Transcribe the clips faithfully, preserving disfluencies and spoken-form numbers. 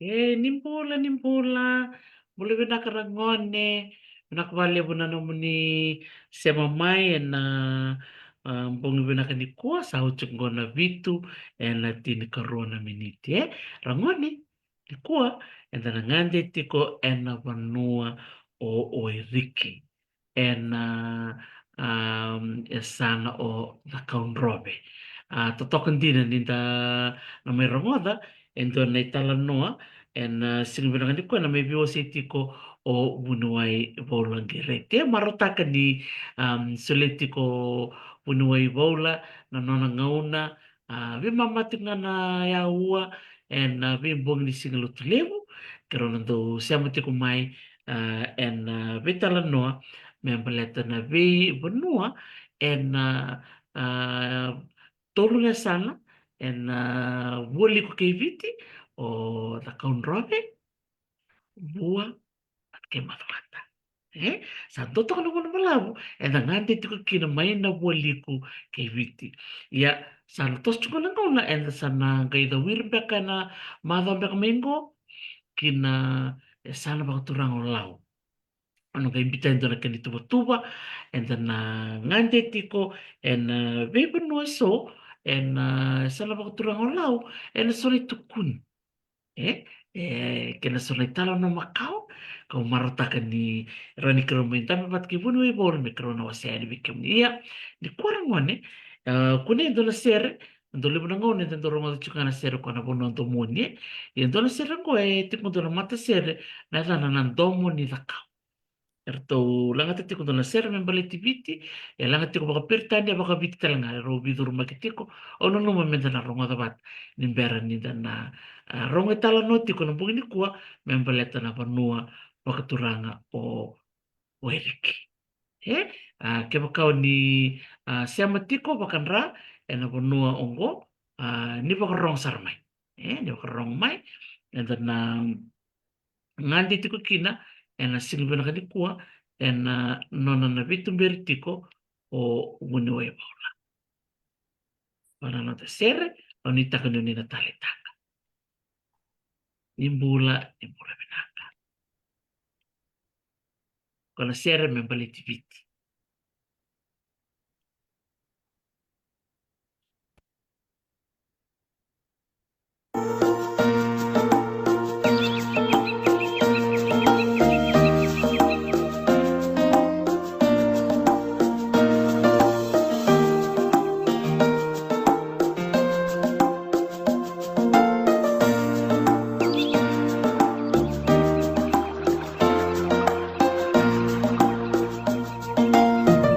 E, ni bula, ni bula. Bula vinaka ragone. Vinaka vakalevu na nomuni sema mai ena, a, bogi vinaka nikua, sa oti qo na vitu ena tinikarua na miniti, e. Ragone, nikua eda na gade tiko ena vanua o Wairiki, ena, a, yasana o Cakaudrove. A, totoka dina ni da na mai rogoca e dua na italanoa ena, a, siga vinaka nikua, na mai veiwasei tiko o Vuniwai Vaula Qireti. E marautaka ni, a, solia tiko Vuniwai Vaula na nona gauna, a, veimama tiko ga na yaua ena, a, veibogi ni Siga Lotulevu. Keirau na dau sema tiko mai, a, ena, a, veitalanoa me baleta na veivanua ena, a, a, tolu na yasana ena, a, Vualiku kei Viti, o Cakaudrove, Vua kei Macuata. E, sa dua toka na vanua balavu eda gade tiko kina mai na Vualiku kei Viti. Ia, sa na toso tiko na gauna eda sa na qai cawiri beka ena macawa beka mai qo ki na yasana vakaturaga o Lau. Au na qai biuta e dua na kena ituvatuva, eda na gade tiko ena, a, veivanua eso ena, a, yasana vakaturaga o Lau ena so na itukuni. E, e, kei na so na italanoa makawa kau marautaka ni rawa ni keirau mai dabe vata kei Vuniwai Vaula me keirau na wasea yani vei kemuni. Ia, nikua ragone, a, kunei e dua na sere, dau levu na gauna eda dau rogoca tiko ga na sere ko Na Vanua Domoni, e. Ia, e dua na sere qo e tiko, dua na matasere, na yacana Na Domo ni Cakau. Eratou lagata tiko dua na sere me baleti Viti, e laga tiko vakaperitania, vakaviti tale ga, erau veicurumaki tiko. Au nanuma meda na rogoca vata ni bera ni da na, a, rogo italanoa tiko na bogi nikua me baleta na vanua vakaturaga o Wairiki. E, a, kevaka o ni, a, sema tiko vakadra ena vanua oqo, a, ni vakarorogo sara mai. E, ni vakarorogo mai, eda na gade tiko kina ena siga vinaka nikua ena nona na veituberi tiko o Vuniwai Vaula. Vaka na noda sere, au nuitaka ni o ni na taleitaka. Ni bula, ni bula vinaka. Ko na sere me baleti Viti.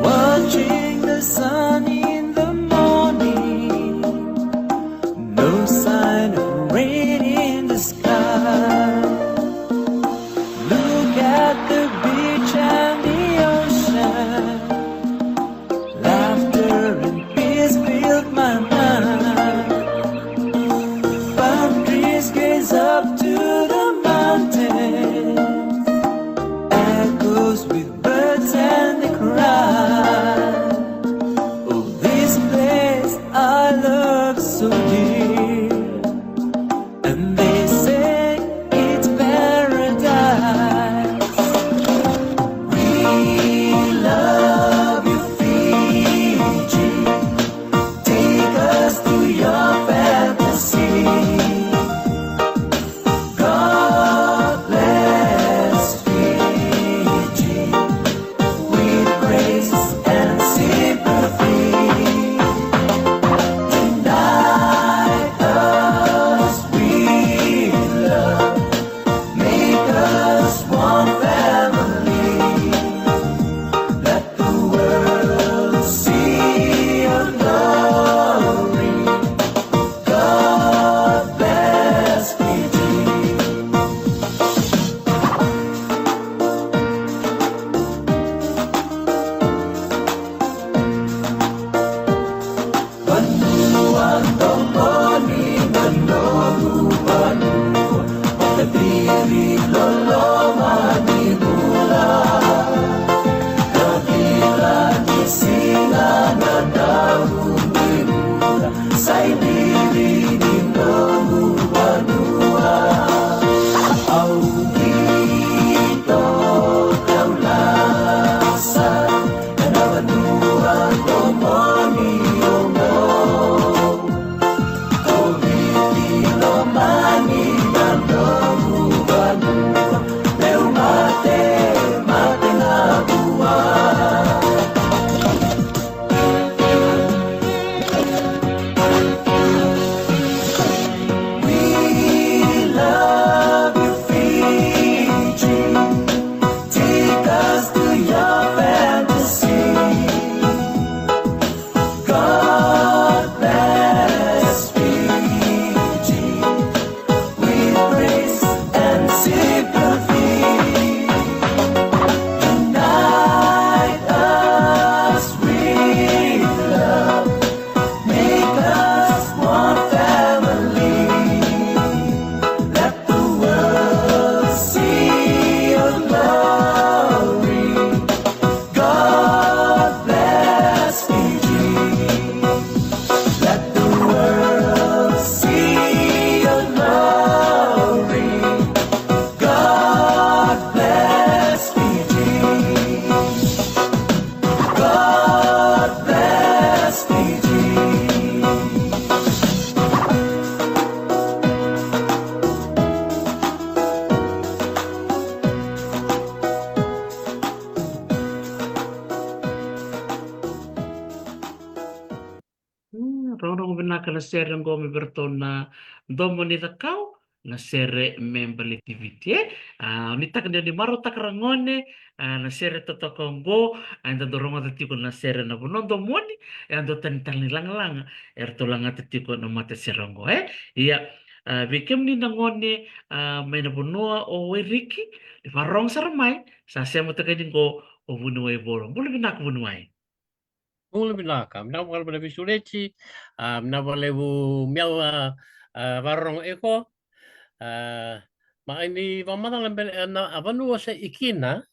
Watching the sun in the morning, no sign of rain in the sky. Look at the beach and the ocean. Laughter and peace filled my mind. Palm trees gaze up to the mountains. Echoes with birds and the cry. Oh, Rogorogo vinaka na sere oqo mai vei iratou na Domo ni Cakau, na sere me baleti Viti, e. A, ni taka ni, ni marautaka ra gone, a, na sere totoka oqo, a, eda dau rogoca tiko na sere na vanua domoni, e a dua tani tale ni lagalaga eratou lagata tiko na matasere oqo, e. Ia, a, vei kemuni na gone, a, mai na vanua o Wairiki, ni vakarorogo sara mai, sa sema toka yani qo o vuniwai Voro. Bula vinaka vuniwai. Bula vinaka, vinaka vakalevu na veisureti, a, vinaka vakalevu meu, a, a, vakarorogo iko. A, mai ni vakamacala beka, a, na, a vanua se i kina,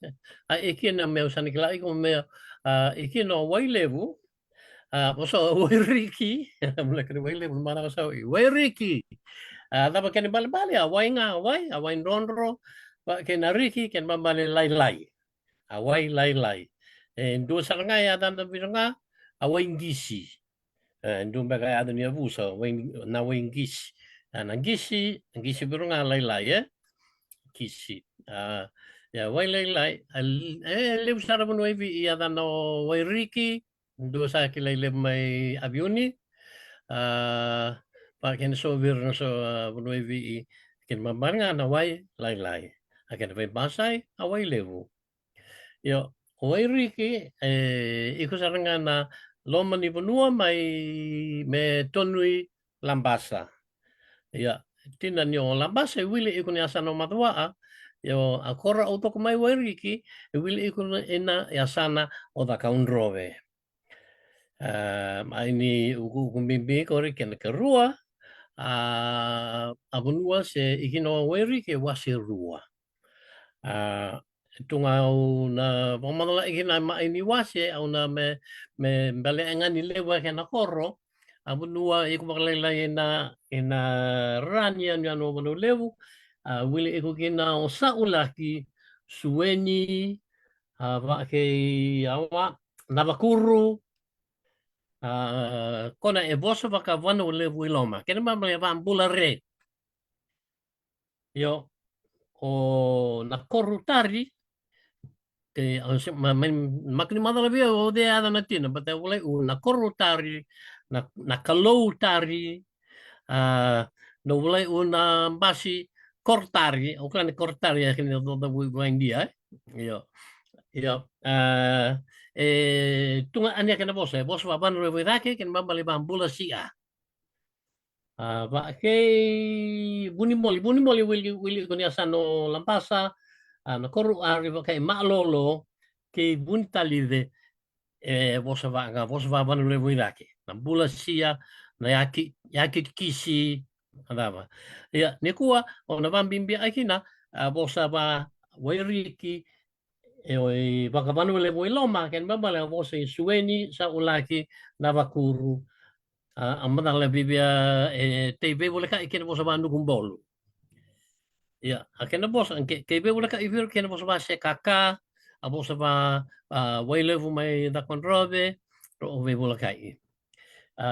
a, i kina meu sa na kila iko meu, a, i kina o Wailevu, a, vosa o Wairiki, muleka ni Wailevu, mana vosa o i Wairiki. A, cava kena ibalebale, a wai ga, a wai, a wai drodro, va kena riki, kena ibalebale lailai. A wai lailai. E dua sara ga e yacana vei ira ga, a Wainqisi. E dua beka e yaca ni yavusa, wai, na Wainqisi. A, na qisi, qisi vei ira ga lailai, e? Qisi. A, ia, wai lailai, a, e levu sara vanua e Viti e yacana o Wairiki, dua sa kilai levu mai Aviuni. A, va kena so vei ira na so, a, vanua e Viti, kena ibalebale ga na wai lailai. A kena veibasai, a Wailevu. Io, o Wairiki, e, iko sara ga na loma ni vanua mai Metonui, Labasa. Ia, tina ni o Labasa e wili iko ni yasana o Macuaa, io, a koro au toko mai Wairiki, e wili iko ina yasana o Cakaudrove. A, mai ni ukuuku bibi qori kena ikarua, a, a vanua se i kina o Wairiki e Wase Rua. A, tu ga au na vakamacalai kina mai ni wase, au na me, me balea ga ni levu a kena koro, a vanua iko vakalailai ina, ina ra ni yanuyanu o Vanua Levu, a, wili iko kina o Saulaki, Sueni, a, va kei, a, va, Navakuru, a, kona e vosa vaka Vanua Levu i loma. Kena ibalebale va Bulare. Io, o Nakorutari, e, o se, ma, ma, makini macala vei au o cei e yaca na tina, but e volai u Nakorutari, na, Nakaloutari, a, na volai u Nabasi Korotari, au kila ni Korotari e kena icoca vei, vei Idia, e? Io. Io, a, e tu ga yani a kena vosa, e vosa va Vanua Levu i cake, kena ibalebale va Bulasia. A, va kei Vunimoli, Vunimoli wili, wili iko ni yasana o Labasa, a, Nakoruari, va kei Malolo, kei Vunitalice, e vosa va ga, vosa va Vanua Levu i cake. Na Bulasia, na Yaki, Yakitikisi, a cava. Ia, nikua, o na vabibi a kina, a, vosa va Wairiki, e, o i vaka Vanua Levu i loma, kena ibalebale a vosa i Sueni, Saulaki, Navakuru, a, a macala vei vei a, e, tei veivolekati kena vosa va Nukubolu. Ia, a kena vosa, ke, kei veivolekati vei ira kena vosa va Sekaka, a vosa va, a, Wailevu mai Cakaudrove, rau veivolekati. A,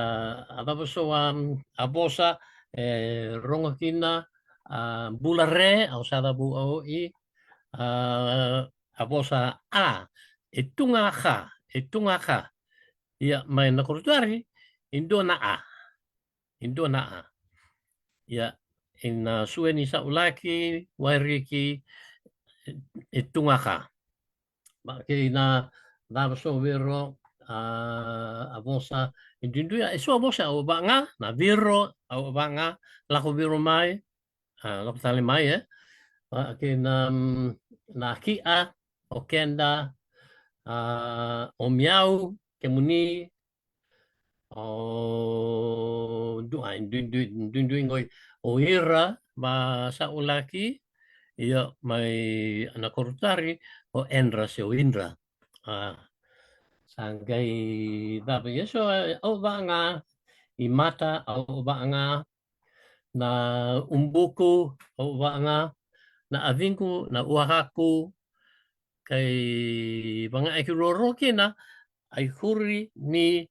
a cava so a, a vosa, e, rogo kina, a, Bulare, au sa cavu au i, a, a vosa a, e tu ga ka, e tu ga ka. Ia, mai Nakorutari, e dua na a. E dua na a. Ia, ina Sueni Saulaki, Wairiki, e, e tu ga ka. Ma kei na cava so vei ira, a, a vosa, e duidui, e so a vosa, au va ga, na viro, au va ga, lako viro mai, a, lako tale mai, e. A, kei na, mm, na ki'a, o keda, a, o miau, kemuni, o du-, a, dui, dui, dui, dui qoi, o ira, va Saulaki, io, mai Nakorutari, o edra se o idra. A, sa qai cava, ia so, au va ga, i mata, au va ga, na ubuku, au va ga, na aviqu, na uakaku, kei vaga'aki ruarua kina, a ikuri ni,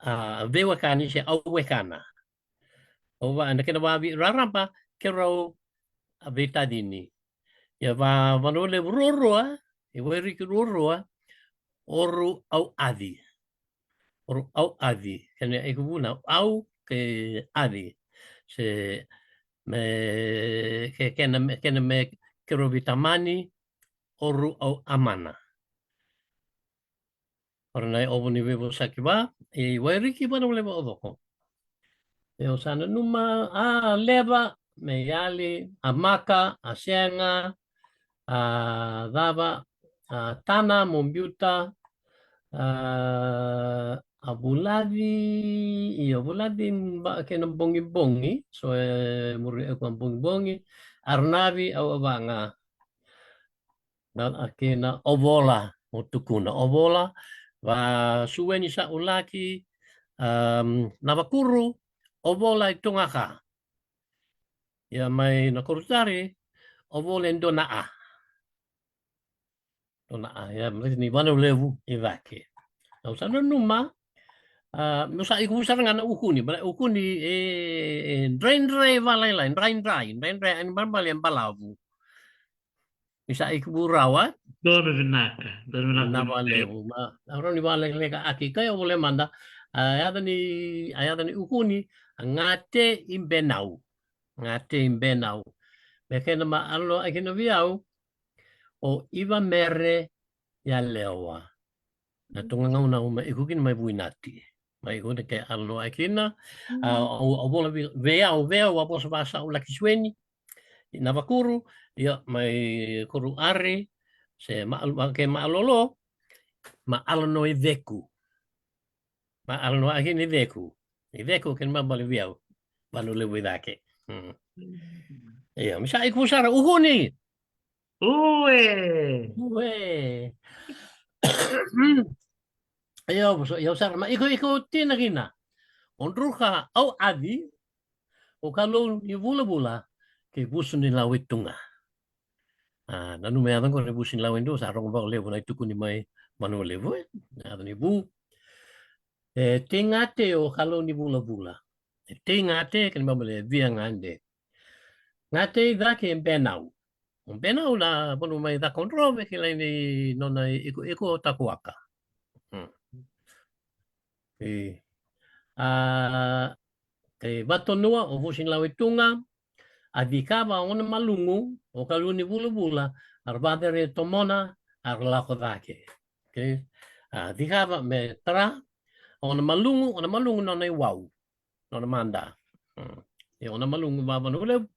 a, veiwekani se au wekana. Au va, na kena vavi raraba, keirau a veitacini. Ia va Vanua Levu ruarua, i Wairiki ruarua, oru au aci. oru au aci. Kena iku vuna au ke aci. Se me ke kena me kena me kerovi tamani oru au amana. Ora na i ovo ni veivosaki va i Wairiki vana levu o coko. E o sa nanuma a leva me yali a maka a sega a cava a tana mo biuta a a vulaci i a vulaci ba kena bogibogi so e muri e kua bogibogi arnavi au avaga. Na a kena ovola o tukuna ovola va suweni sa ulaki um, na vakuru ovola i tugaka. Ia mai na korutari ovola e dona a dona a ia mai ni vana levu i vake. Au sa nanuma a meu sa iku sara ga na ukuni bala ukuni e draidrai valailai draidrai draidrai ani balabala e balavu. Ni sa ikivu rawa. Donu vinaka, donu vinaka. Na valevu ma a rau ni valelega aki kai o vole mada. A yaca ni a yaca ni ukuni a gate i benau. Gate i benau. Me kena ma alo aki na viau o iva mere ya lewa. Na tunga gauna uma iku kina mai vuinati. Mai iku na ke alo aki na a o vola vei au vei au a vosa vasa ulaki sueni. Na vakuru ia mai kuru ari se ma ke maalolo ma alo no i veku. Ma alo no aki ni veku i veku ke ma bale viau. Vanu levu i dake. Ia mi sa iku sara uhuni. Ue. Ue. Ia voso ia sara ma iko iko tina kina. O druka au avi o kalou ni vulavula kei vusu ni lau e tuga. A nanuma yaca qori vusu ni lau e dua sa rogo vakalevu na itukuni mai vanua levu e yaca ni vu. E tei gate o kalou ni vulavula. E tei gate kena mamale e via gade. Gate i cake e benau. O benau na vanua mai caka o drove kilai ni nona iko iko o takuaka. E a e vatonua o vusi ni lau e tuga. A cikava o gona malugu o kalou ni vulavula a ra vacere e tomona a ra lako cake. Okei. A cikava me tara o gona malugu o gona malugu nona i wau. Nona mada. Ia o gona malugu vavana ulevu.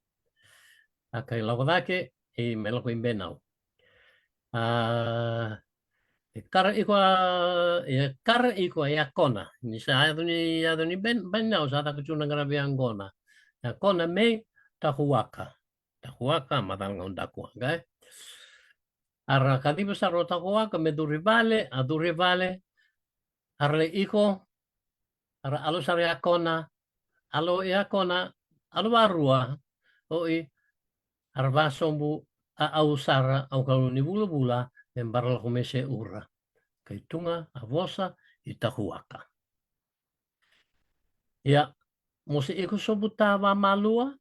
A kai lako cake i me lako i benau. A e kara iko a e kara iko a yakona ni sa yaco ni yaco ni ben benau sa caka tu na qaravi yaqona. Yakona me takuaka. Takuaka macala gau dakuaka e. A ra kaciva sara o takuaka me curi vale a curi vale. A ra lai iko a ra alo sara yakona. Alo yakona alo varua. Oi a ra vasobu a au sara au kalou ni vulavula me bara lako me se ura. Kai tuga a vosa i takuaka. Ia mo se iko sobu ta vamalua.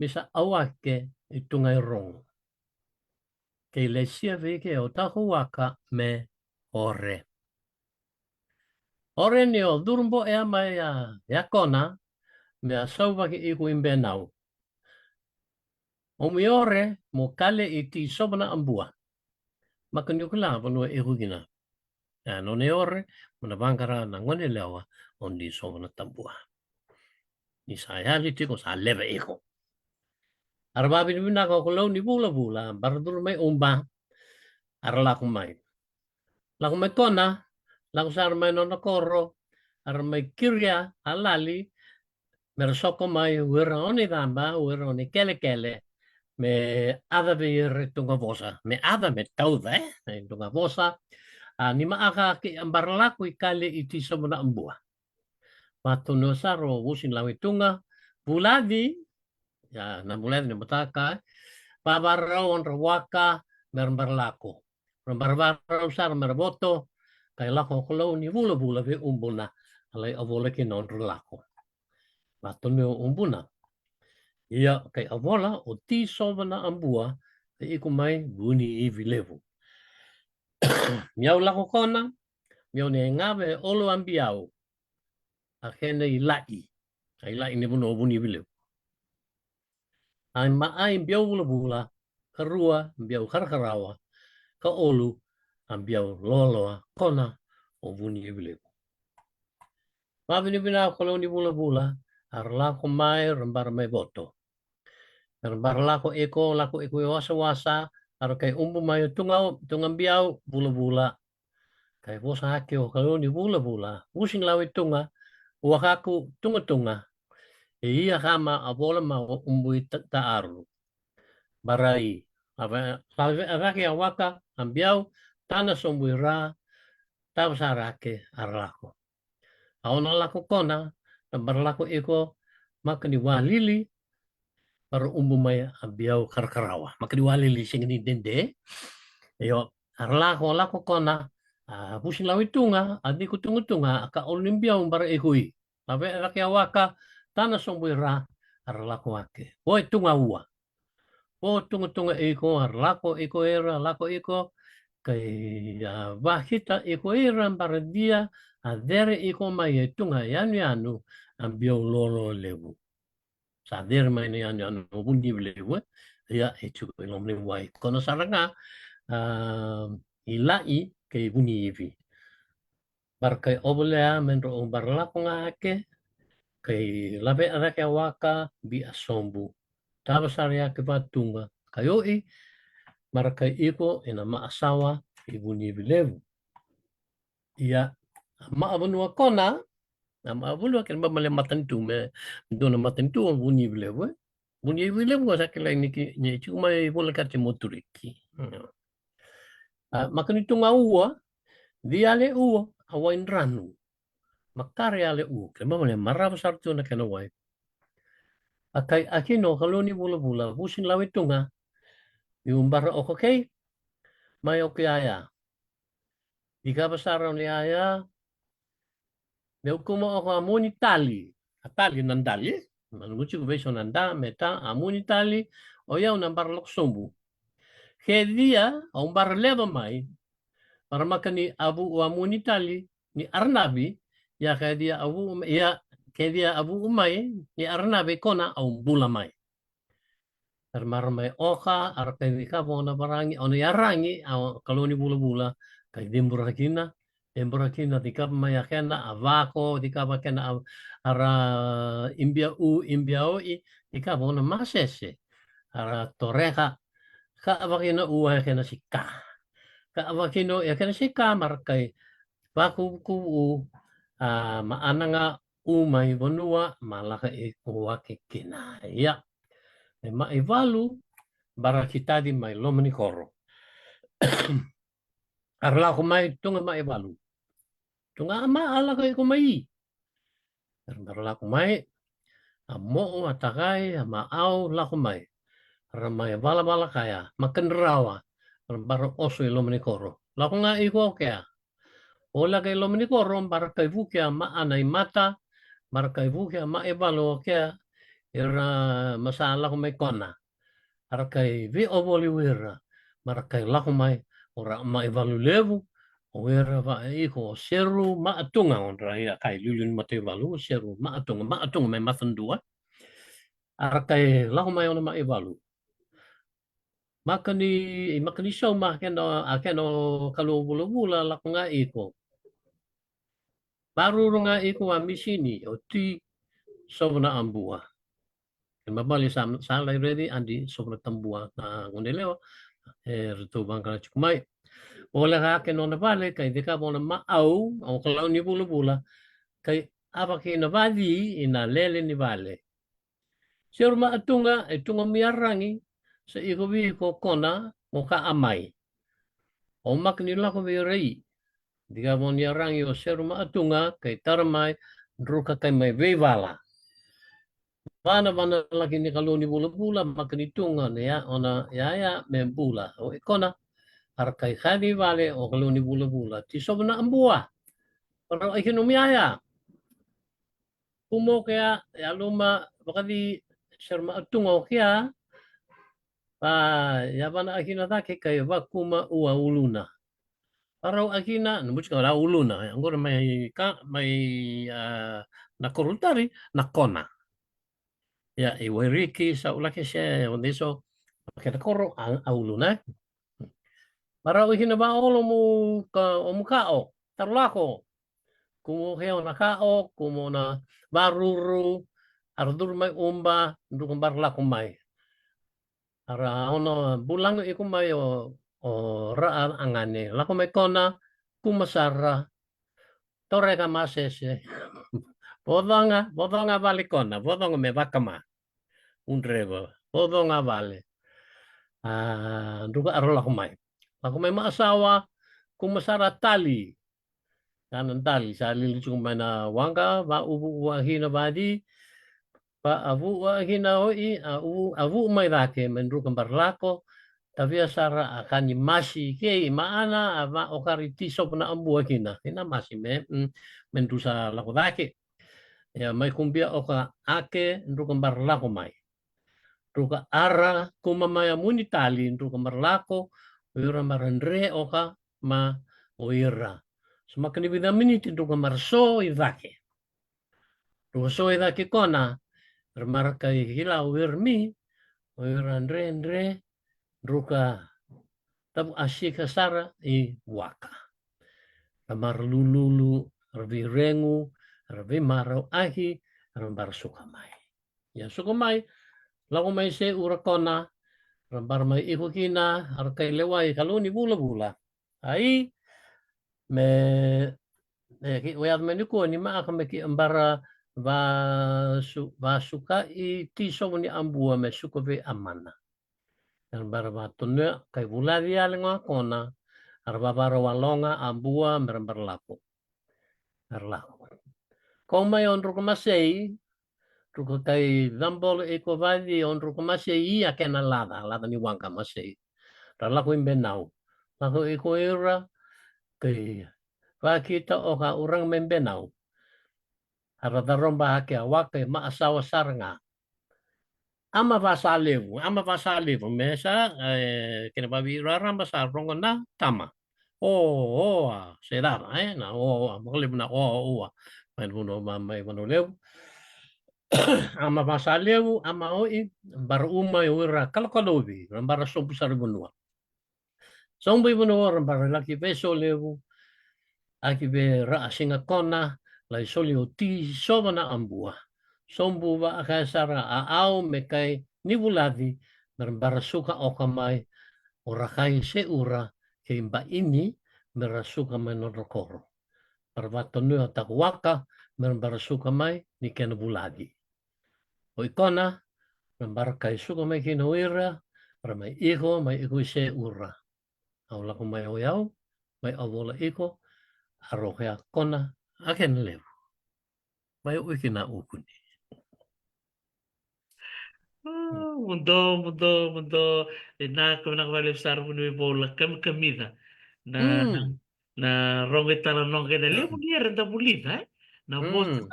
Me sa au ake i tuga i rogo. Kei lesia vei ke o takuaka me ore. Ore ni o curu boʻea mai a yakona me a sauvaki iku i benau. O mui ore mo kale i ti sova na abua. Maka ni kula vanua iku kina. A nona e ore mo na vaqara na gone lewa o di sova na tabua. Ni sa yali tiko sa leve iko. A ra vavinavinaka o kolau ni vulavula bara curu mai uba. A ra lako mai. Lako mai kona lako sara mai nona koro. A ra mai kiria a lali me ra soko mai uira o ni caba uira o ni kelekele. Me aca vei ira e tuga vosa me aca me tauca e e tuga vosa. A ni ma aka ki a bara lako i kale i ti sova na abua. Vatonua sara o vusi ni lau e tuga. Vulaci ia na vulaci ni mataka e vavarau o dra waka me ra bara lako. Ra bara varau sara me ra voto. Kai lako o kolau ni vulavula vei ubuna a lai a vola kina o dra lako. Vatonua o ubuna. Ia kai a vola o ti sova na abua. Kai iko mai vuni ivi levu. Ni au lako kona me o ni gave olo a biau, a kena i lai, a i lai ni vanua o Vuniivilevu. A i ma'a i biau vulavula, ka rua biau karakarawa, ka olu a biau loaloa kona o Vuniivilevu. Vavinavinaka o Kalou ni vulavula, a ra lako mai ra bara mai voto. Era bara lako iko, lako iko e wasawasa, a ra kai ubu mai o tuga, tuga biau vulavula. Kai vosa ake o Kalou ni vulavula, usi ni lawe tuga, ua kaku tugatuga, e ia kama a vola ma o ubu i ta, ta aru. Barai, a ve, a ve, a vake a waka, a biau, tana sobu i ra, tava sara ake a ra lako. A ona lako kona, na bara lako iko, maka ni walili, bara ubu mai a biau karakarawa. Maka ni walili sega ni dede. Io, a ra lako, lako kona, a vusi lawe tuga, a diku tugatuga, a ka olu ni biau bara iko i. A ve, a vake a waka, tana sobu i ra, a ra lako ake. Oi tuga ua. O tugatuga iko, a ra lako iko era, lako iko, kai a vakita iko ira bara dia, a cere iko mai e tuga yanuyanu, a biau loaloa levu. Sa cere mai na yanuyanu o Vuniivilevu, e. Ia, e tiko i loma ni wai. Kona sara ga, a, i lai kei Vuniivi. Bara kai ovolea me drau bara lako ga ake, kai lavea cake a waka, bi a sobu. Tava sara ya ke vatuga, kai o'i, bara kai iko, ena ma'a sawa, i Vuniivilevu. Ia, a ma'a vanua kona, a ma'a vanua kena ba male matanitu me, dua na matanitu o Vuniivilevu, e. Vuniivilevu ga sa kilai ni ki, ni tiko mai volekati Moturiki. A, maka ni tuga ua, viale ua, a wai dranu. Makare ale ua, kena ba male marava sara tu na kena wai. A kai a kina o Kalou ni vulavula, vusi ni lawe tuga, i ubara o kokei, mai o ke yaya. Dikava sara o ni yaya, me ukuma o ko a muni tali, a tali na dali, e? Manuguti ko veiso na da, me ta, a muni tali, o yau na bara lako sobu. Ke dia, o bara leva mai, bara maka ni avu o a muni tali, ni aranavi, ia ke dia avu, ia ke dia avu mai, ni aranavi kona au bula mai. Era mara mai oka, ara kai dikava o na varangi, o na yarangi, a Kalou ni vulavula, kai dibura kina, dibura kina dikava mai a kena, a vako, dikava kena, a, ara ibia u, ibia oi, dikava o na masese, ara toreka, ka a vakina u a kena sika. Ka a vakina u a kena sika, mara kai vakuvukuvu u, a, ma ana ga u mai vanua, ma laka i kuwake kina. Ia. E ma i valu, bara kitadi mai loma ni koro. Ara lako mai tuga ma i valu. Tuga ma a laka i ko mai. Era bara lako mai, a mo'o, a takai, a ma au, lako mai. Ra mai valavala kaya, ma kendrawa, ra bara oso i loma ni koro. Lako ga i ko kea. O laka i loma ni koro, bara kai vuke a ma ana i mata, bara kai vuke a ma i valu o kea, era masa lako mai kona. Ara kai vi ovoli wira, mara kai lako mai, o ra ma i valu levu, o wira va e iko o seru ma a tuga, o dra ia kai liuliu ni mata i valu, seru ma a tuga, ma a tuga mai mata dua. Ara kai lako mai o na ma i valu. Makani, makani sau ma kena, a kena o Kalou vulavula, lako ga iko. Maruru ga iko a misini, o ti sova na abua. Kena mabali sa, sa lai redi adi sova na tabua na gone lewa, e ratou vagala tiko mai. O leka ake nona vale, kai dikava o na ma au, o Kalou ni vulavula, kai ava kei na vaci, i na lele ni vale. Seru ma a tuga, e tuga mi a ragi, sa iko vi iko kona, mo ka a mai. O maka ni lako vei rai, dikava o ni a ragi o seru ma a tuga, kai tara mai, druka kai mai vei vala. Vana, vana laki ni Kalou ni vulavula, maka ni tuga, ne ya, o na yaya, me bula. O i kona, ara kai kai ni vale, o Kalou ni vulavula. Ti sova na abua. Para o i kinu mi yaya. Kumo kea, ya luma, vakaci, seru ma a tuga o kea, a, ya vana a kina cake kai vakuma ua uluna. Varau a kina, na mutika na uluna, e, oqori mai ka, mai, a, na koro ulutari, na kona. Ia, i Wairiki, Salt Lake, se, o Niso, kena koro, a, a uluna, e. Varau a kina vaolo mu ka, o mu kao, taro lako. Kumu heo na kao, kumu na varuru, ara duru mai uba, druka bara lako mai. Ara ono bulagu iko mai o, o raa agane. Lako mai kona, kuma sara, toreka masese. Vocoga, vocoga vale kona, vocoga me vakama. Udreva, vocoga vale. A, druka ara lako mai. Lako mai Maasawa, kuma sara tali. Kana dali, sa lili tiko mai na waqa, va uvu ua hina vadi, va a vu ua hina oi, a uvu, a vu mai cake, me druka bara lako, tavia sara a kani masi kei maana, a va okari ti sopo na abua kina, kei na masi me, mm, me drusa lako cake. Ia mai kubia oka ake, druka bara lako mai. Druka ara, kuma mai a muni tali, druka bara lako, o ira mara dre oka, ma o ira. So maka ni vica miniti druka mara so i cake. Druka so i cake kona, ra mara kai hila o ira mi, o ira dre dre, druka tavu a sika sara i waka. Ra mara lululu, ra vei regu, ra vei marau aki, ra bara suka mai. Ia suka mai, lako mai se ura kona, ra bara mai iko kina, ra kai lewai kalou ni vulavula. Ai, me, me ki, o yaco mai ni kua ni maaka me ki bara va su, va suka i ti sovo ni abua me suka vei amana. Era bara va tonua, kai vulaci yale ga kona, ara va vara waloga abua me ra bara lako. Era lako. Ko mai o druka masei, druka kai cabolo iko vaci o druka masei ia kena laca, laca ni waqa masei. Ra lako i benau. Lako iko ira, kai vakita oka uraga mai benau. Ara caroba ake a waka i Maasawa sara ga. Ama vasa levu, ama vasa levu, me sa, e, kena vavi rarama sa rogo na tama. O, o, a, se cava, e, na, o, o, a, vakalevu na, o, o, ua. Mai na vanua, ma, mai vanua levu. Ama vasa levu, ama oi, bara uma i ura kalokalovi, ra bara sobu sara i vanua. Sobu i vanua ra bara laki veso levu, aki ve ra a siga kona, lai soli o ti sova na abua. Sobu va a kai sara a au me kai ni vulaci, me ra bara suka oka mai, o ra kai se ura, kei ba ini, me ra suka mai nodra koro. Bara vatonui o taku waka, me ra bara suka mai, ni kena vulaci. O ikona, me ra bara kai suka mai kina o ira, ra mai iko, mai iko i se ura. Au lako mai o yau, mai au vola iko, a roke a kona, a kena levu. Mai o ikina ukuni. Mudo, mudo, mudo. E na ka vinaka vale sara vuni vola, kamikamica. Na, na, na rogo i tala noga e na levu ni era da vulica, e? Na vosa,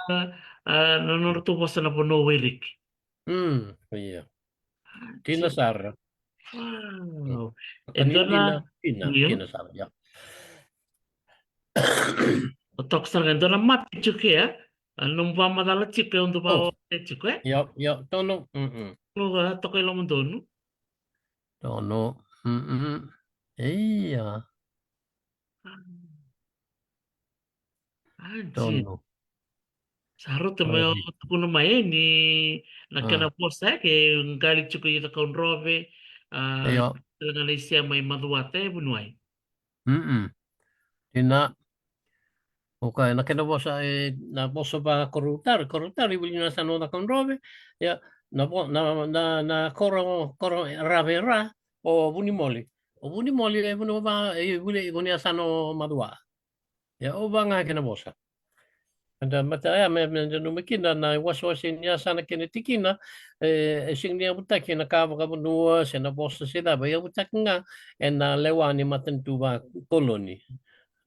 a, na nodra tu vosa na vanua o Eriki. Mm, ia. Tina sara. Wow. E dua na, tina, tina sara, ia. O toka sara ga, e dua na mapi tiko e, a nomu vamacala tiko e, o dua vaote tiko e. Ia, ia, tono, mm. Toka i loma donu. Tono, mm. Ia. Tono. Sa rauta mai o tukuna mai e ni na kena vosa e ke qali tiko i Cakaudrove, a, tale ga na isea mai Macuata e Vuniwai. Mm. Tina, oka, na kena vosa e, na vosa va koroutari, koroutari, vuli na sana o Cakaudrove, ia, na vo, na, na, na koro, koro rave ra, o Vunimoli. O Vunimoli e vuni va, e vuli, e vuni a sana o Macuata. Ia, o va ga kena vosa. Eda mata, ia, me, me da nanuma kina na iwasewase ni yasana kei na tikina, e, e sega ni yavutaki ena ka vakavanua, se na vosa se cava, e yavutaki ga ena lewa ni matanitu vakoloni.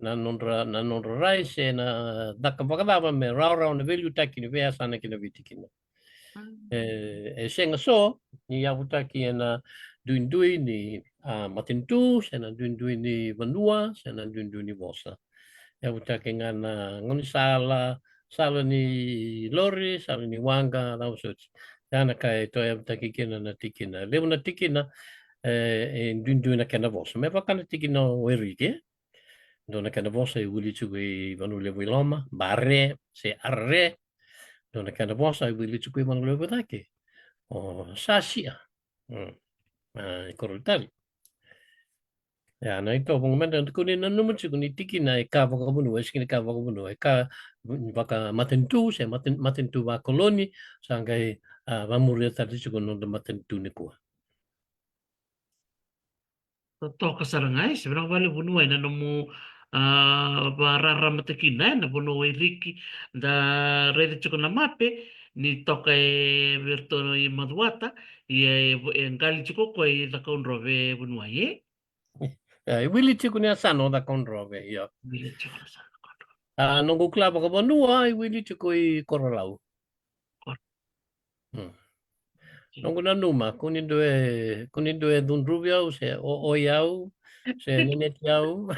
Na nodra, na nodra rai, se na caka vakacava me rawarawa na veiliutaki ni veiyasana kei na veitikina. E, e sega so ni yavutaki ena duidui ni a, matanitu, se na duidui ni vanua, se na duidui ni vosa. Yavutaki ga na gaunisala, sala ni lori, sala ni waqa, cava soti. Ya na ka e toyavutaki kina na tikina. Levu na tikina, e, e duidui na kena vosa. Me vaka na tikina o Eriki, e? Dua na kena vosa e wili tiko i Vanua Levu i Loma, Bare, se Are. Dua na kena vosa e wili tiko i Vanua Levu i Cake, o Sasia. Mm. A, i koro tale. Ia, na itovo ga meda tukuni, nanuma tiko ni tikina e ka vakavanua, e sega ni ka vakavanua, e ka vakamatanitu, se matan-, matanitu vakoloni, sa qai, a, vamuria tale tiko na noda matanitu nikua. Totoka sara ga, e, se vinaka vakalevu Vuniwai na nomu, a, vakararamataki kina, e, na vanua o Eriki, da raica tiko na mape, ni toka e vei iratou i Macuata, ia e, e qali tiko o koya i Cakaudrove, Vuniwai, e? E, e wili tiko ni yasana o Cakaudrove, io. Wili tiko ni yasana o Cakaudrove. A, noqu kila vakavanua, e wili tiko i Korolau. Koro. Hmm. Noqu nanuma, kua ni dua e, kua ni dua e cudruvi au, se o, oi au, se neneti au.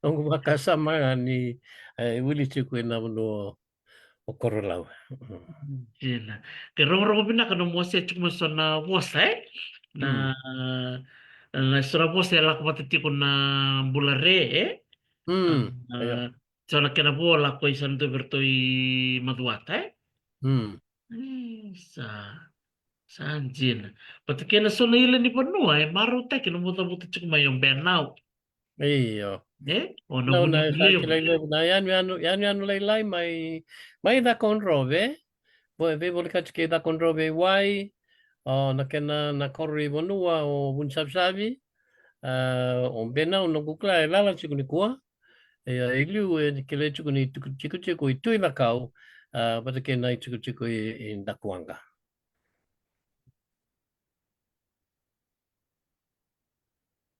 Noqu vakasama ga ni, e, wili tiko ena vanua o Korolau. Mm. Dina. Ke rogorogo vinaka nomu wasea tiko mai so na vosa, e? Na, mm, na so na vosa e lako vata tiko na bula re, e? Mm. A, io. So na kena vola ko i sa na dua vei iratou i Macuata, e? Mm. E, sa, sa dina. Vata kei na so na ila ni vanua e marautaki na nomu cavuta tiko mai o Benau. Io. E? O na, na, na, Vuniwai Levu. Na yanuyanu, yanuyanu lailai mai, mai Cakaudrove. Vo-, veivolekati kei Cakaudrove i wai. O na kena na koro i vanua o Vunisavisavi. A, o Benau noqu kila e lala tiko nikua. E, e liu e kilai tiko ni tiko, tiko, tiko i Tui Cakau, a, vata kei na itikotiko i, i Dakuwaqa.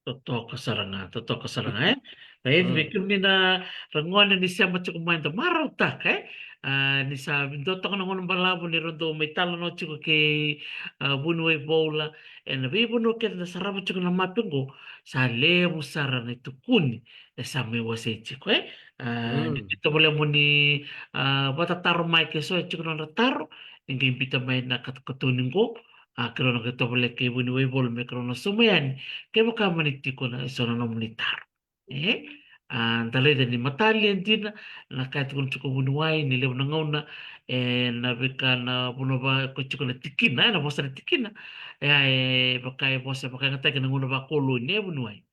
Totoka sara ga, totoka sara ga, e? Raici, mm, vei kemuni na ragone ni sema tiko mai, da marautaka, e? A, ni sa dua toka na gauna balavu ni ra dau mai talanoa tiko kei, a, Vuniwai Voula, ena veivanua kece da sarava tiko na mape qo, sa levu sara na itukuni e sa mai wasei tiko, e? A, mm, ni tovolea mo ni, a, vatataro mai ke so e tiko na nodra taro, ni qai biuta mai na katokatoni qo, a, keirau na qai tovolea kei Vuniwai Voula me keirau na sauma yani kevaka mani tiko na so na nomuni taro. E? A, da raica ni matalia dina na ka e tukuna tiko o Vuniwai, ni levu na gauna, e, na veika na vanua va ko tiko na tikina, e, na vosa na tikina. E, e, vaka e vosa, vakayagataki na gauna vakoloni, e, Vuniwai.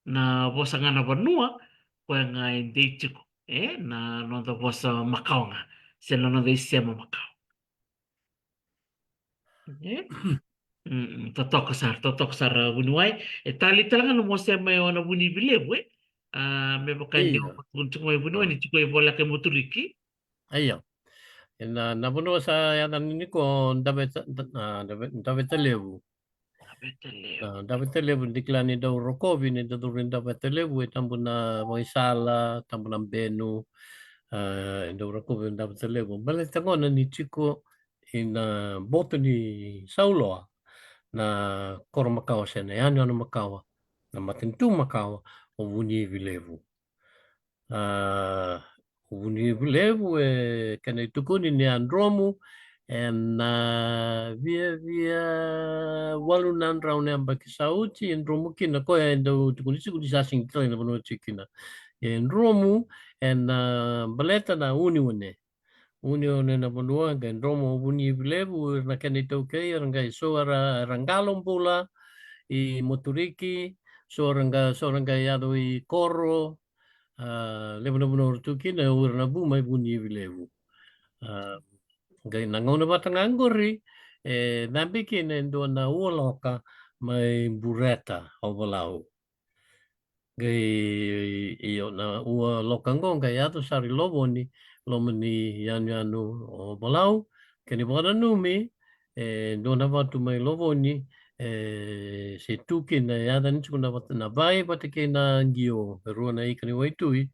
Na vosa ga na vanua, koya ga e dei tiko, e, na noda vosa makawa ga, se na noda isema makawa. E? Mm, totoka sara, totoka sara Vuniwai. E tali tale ga na mo sema e o na Vunivilevu, e? A, me vaka ni, io, o tukuna tiko mai Vuniwai, a, ni tiko e voleka e Moturiki. Io. E na, na vanua sa yaca ni ko Daveta, da-, a, Dave-, Davetalevu. Davetalevu. A, Davetalevu, ni kila ni dau rokovi ni dau curu i Davetalevu, e tabu na vakaisala, tabu na benu, a, e dau rokovi Davetalevu. Baleta gona ni tiko ina boto ni sauloa na koro makawa se na yanuyanu makawa, na matanitu makawa o Vunivilevu. A, o Vunivilevu e kena itukuni ni a dromu ena viavia walu na drau na yabaki sa oti, e dromu kina, koya e dau tukuni tiko ni sa sega ni kilai na vanua e tiko kina. E dromu ena baleta na uneune. Uneune na vanua, qai dromu o Vunivilevu, ira na kena itaukei, era qai so era, era qalo bula i Moturiki, so era qai, so era qai yaco i koro, a, levu na vanua era tu kina, o ira na vu mai Vunivilevu. A, qai na gauna vata ga qori, e cabe kina e dua na ua loka mai Bureta, Ovalau. Qai, io, na ua loka qo qai yaco sara i Lovoni, loma ni yanuyanu o Ovalau. Kena ivakananumi, e dua na vatu mai Lovoni, e se tu kina, e yacani tiko na vatu, na Vai vata kei na Qio, e rua na ika ni waitui,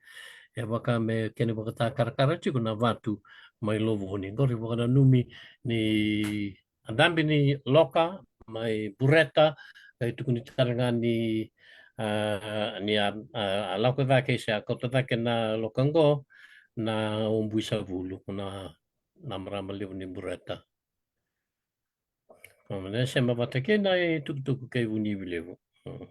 e vaka me kena ivakatakarakara tiko na vatu mai Lovoni. Qori ivakananumi ni a dabe ni loka mai Bureta, qai tukuni tale ga ni, a, ni a, a, a lako cake se a kauta cake na loka qo na Obuisavulu, na, na marama levu ni Bureta. Ka me na sema vata kei na itukutuku kei Vunivi Levu. Mm.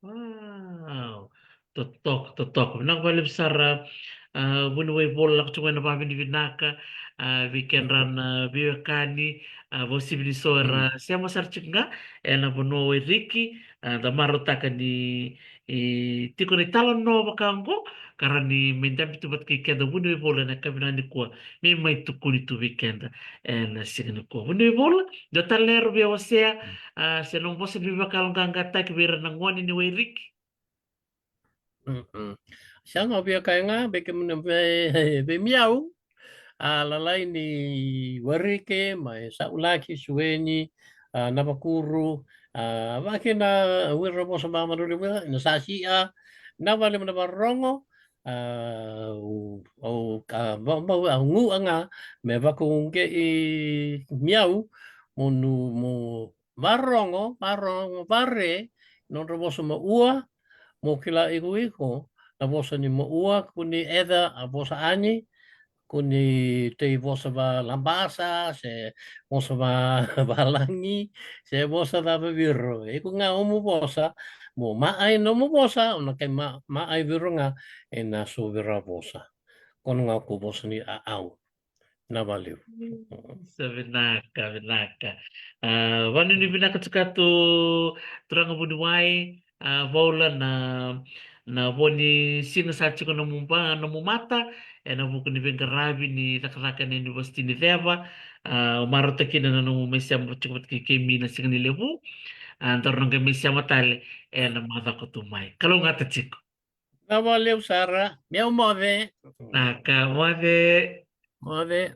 Wow. Totoka, totoka. Vinaka vakalevu sara, a, Vuniwai Vola, lako tiko ena vakavinavinaka, a, vei kedra na veiwekani, a, vakauasivi ni so era, mm, sema sara tiko ga ena vanua o Wairiki, a, da marautaka ni, e, tiko na italanoa vaka oqo, ka rawa ni mai dabe tu vata kei keda Vuniwai Vola ena yakavi nikua, me mai tukuni tu vei keda ena siga nikua. Vuniwai Vola, dua tale na yalo via wasea, mm, a, se nomu vosa ni veivakayaloqaqataki vei ira na gone ni Wairiki. Mm-mm. Sa ga via kaya ga vei kemuni, vei, vei Miau, a, lalai ni Wairiki, mai Saulaki, Sueni, a, Navakuru, a, vaka kina o ira na vosa vakamalua levu, na Sasia, na vale na vakarorogo, a, au, au, a, va-, va-, au gu'a ga me vakauqeti Miau mo nu, mo vakarorogo, vakarorogo, vare nodra vosa mo ua, mo kila iko iko na vosa ni mo ua, kua ni eca a vosa ani, kua ni tei vosa vakalabasa, se vosa va-, vakalagi, se vosa cava vei ira. Iko ga nomu vosa, mo ma'a nomu vosa, o na qai ma-, ma'a vei ira ga ena so vei ira vosa. Koya ga ko vosa ni a-, au. Vinaka vakalevu. Mm, sa vinaka, vinaka. A, vakanuinui vinaka tiko tu, turaga Vuniwai, a, Vola, na, na vo ni siga sa tiko nomu ba-, nomu mata ena vuku ni veiqaravi ni cakacaka ena Univesiti ni Ceva. A, marautaka kina na nomu mai sema tiko vata kei keimami na siga ni levu. A, daru na qai mai sema tale ena macawa ka tu mai. Kalougata tiko. Vinaka vakalevu sara, Miau, moce. Vinaka, moce. Moce.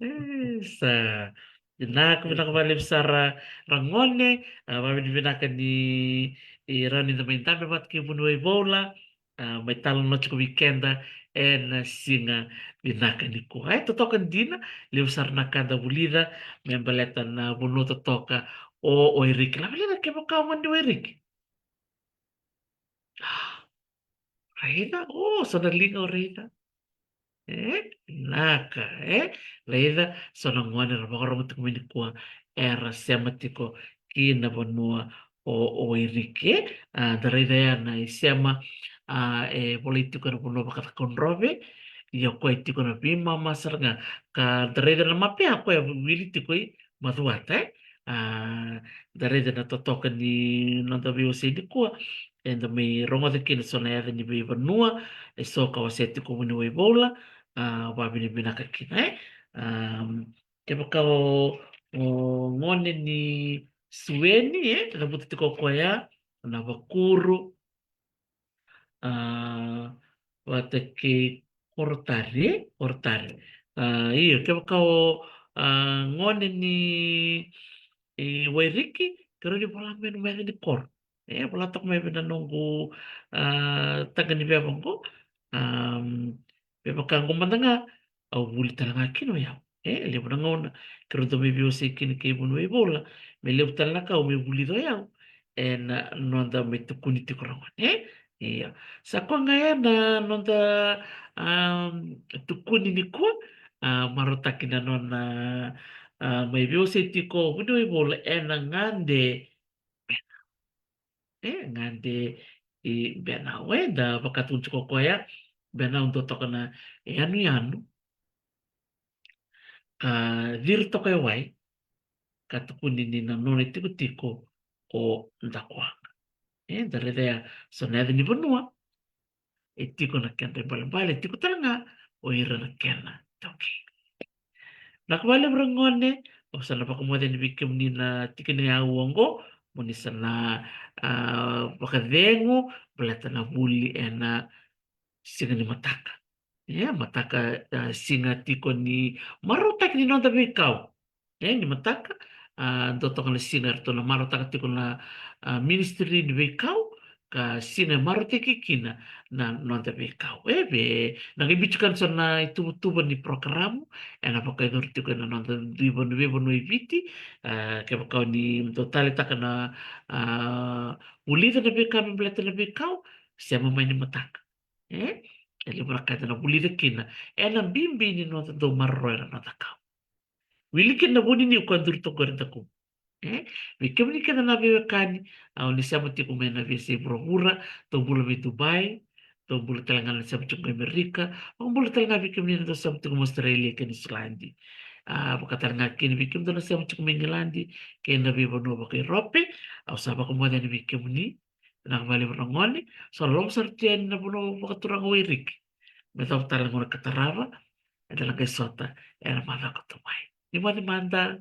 E, sa vinaka, vinaka vakalevu sara, ra gone, a, vakavinavinaka ni, e, rawa ni da mai dabe vata kei Vuniwai Vola, a, mai talanoa tiko vei keda ena siga vinaka nikua. E, totoka dina, levu sara na ka da vulica me baleta na vanua totoka o, o Wairiki. Lave leka kevaka o gone ni Wairiki. Raica, o, so na liga o raica. E, vinaka, e. Raica, so na gone era vakarorogo tiko mai nikua, era sema tiko ki na vanua o, o Wairiki. A, da raica ya na isema, a, e volai tiko ena vanua vakaCakaudrove. Ia o koya e tiko na veimama sara ga. Ka da raica na mape ya, o koya e wili tiko i Macuata, e? A, da raica na totoka ni noda veiwasei nikua, eda mai rogoca kina so na yaca ni veivanua, e so ka wasea tiko Vuniwai Vola, a, vakavinavinaka kina, e? A, kevaka o, o gone ni Sueni, e, cavuta tiko o koya, Navakuru, a, vata kei Korotari, Korotari. A, io, kevaka o, a, gone ni, e, Wairiki, keirau ni vola mai na yaca ni koro. E, vola toka mai vei na noqu, a, taqa ni veva qo. A, me vaka qo mada ga, au vuli tale ga kina o yau. E, levu na gauna keirau dau mai veiwasei kina kei Vuniwai Vola, me levu tale na ka au mai vulica o yau ena noda mai tukuni tiko ra gone, e? Ia. Sa koya ga ya na noda, a, tukuni nikua, a, marautaki na nona, a, mai veiwasei tiko Vuniwai Vola ena gade. E, gade i Benau, e, da vakatukuni tiko o koya, Benau dua toka na yanuyanu. A, ciri toka e wai, ka tukuni ni na nona itikotiko o Dakuwaqa. E, da raica ya so na yaca ni vanua, e tiko na kena ibalebale, e tiko tale ga o ira na kena itaukei. Vinaka vakalevu ra gone, au sa na vakamoce yani vei kemuni na tikina e aua oqo, mo ni sa na, a, vakacegu baleta na vuli ena siga ni mataka. Ia, mataka, a, siga tiko ni marautaki ni noda veikau. E, ni mataka, a, dua toka na siga eratou na marautaka tiko na, a, ministry ni veikau, ka sina e marautaki kina na noda veikau. E vei, na qai biuta tiko na ituvatuva ni porokaramu ena vakayacori tiko ena noda dui vanua, veivanua e Viti. A, kevaka o ni dau taleitaka na, a, vulica na veika me baleta na veikau, sema mai ni mataka. E, e levu na ka eda na vulica kina ena bibi ni noda dau maroroya na noda kau. Wili kina na vuniniu ka duri toka qori, daku. E, vei kemuni kece na veiwekani, a, o ni sema tiko mai na veiyasai vuravura, dou bula mai Dubai, dou bula tale ga na sema tiko mai Amerika, dou bula tale ga vei kemuni na dau sema tiko mai Australia kei Niusiladi. A, vaka tale ga kina vei kemudou na sema tiko mai Igiladi kei na veivanua vaka-Europe, au sa vakamoce yani vei kemuni. Vinaka vakalevu na gone, sa loma sara tu yani na vanua vakaturaga o Eriki. Me cava tale na gauna ka tarava, eda na qai sota ena macawa ka tu mai. Ni moce mada.